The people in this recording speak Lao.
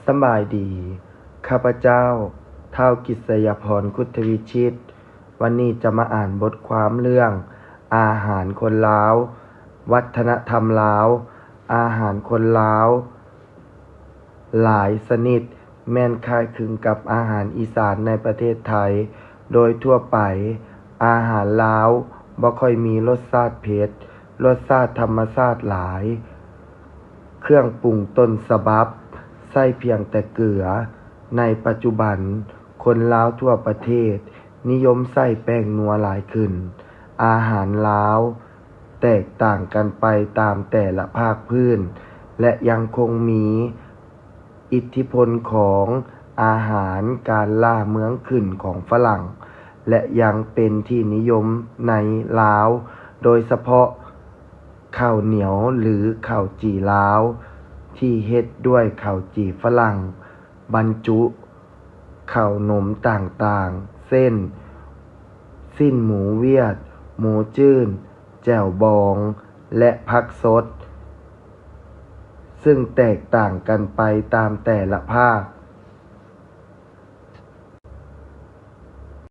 ສະບາຍດີ ຂ້າພະເຈົ້າ ທ້າວ ກິດສະຍາພອນ ຄຸດທະວິຊິດ ວັນນີ້ຈະມາອ່ານບົດຄວາມເລື່ອງ ອາຫານຄົນລາວ, ວັດທະນະທຳລາວ. ອາຫານຄົນລາວຫຼາຍຊະນິດແມ່ນຄ້າຍຄຶງກັບອາຫານອີສານໃນປະເທດໄທ. ໂດຍທົ່ວໄປ, ອາຫານລາວບໍ່ຄ່ອຍມີລົດຊາດເຜັດ, ລົດຊາດທຳມະຊາດຫຼາຍ. ເຄື່ອງປຸງຕົ້ນສະບັບໃຊ້ພຽງແຕ່ເກືອ. ໃນປັດຈຸບັນ, ຄົນລາວທົ່ວປະເທດນິຍົມໃຊ້ແປ້ງນົວຫຼາຍຂຶ້ນ. ອາຫານລາວແຕກຕ່າງກັນໄປຕາມແຕ່ລະພາກພື້ນ ແລະ ຍັງຄົງມີອິດທິພົນຂອງອາຫານການລ່າເມືອງຂຶ້ນຂອງຝຣັ່ງ ແລະ ຍັງເປັນທີ່ນິຍົມໃນລາວ, ໂດຍສະເພາະ ເຂົ້າໜຽວ ຫຼື ເຂົ້າຈີ່ລາວ ທີ່ເຮັດດ້ວຍເຂົ້າຈີ່ຝຣັ່ງ ບັນຈຸເຂົ້າໜົມຕ່າງໆ ເຊັ່ນ ຊີ້ນໝູຫວຽດ, ໝູຈືນ, ແຈ່ວບອງ ແລະ ຜັກສົດ, ຊຶ່ງແຕກຕ່າງກັນໄປຕາມແຕ່ລະພາກ.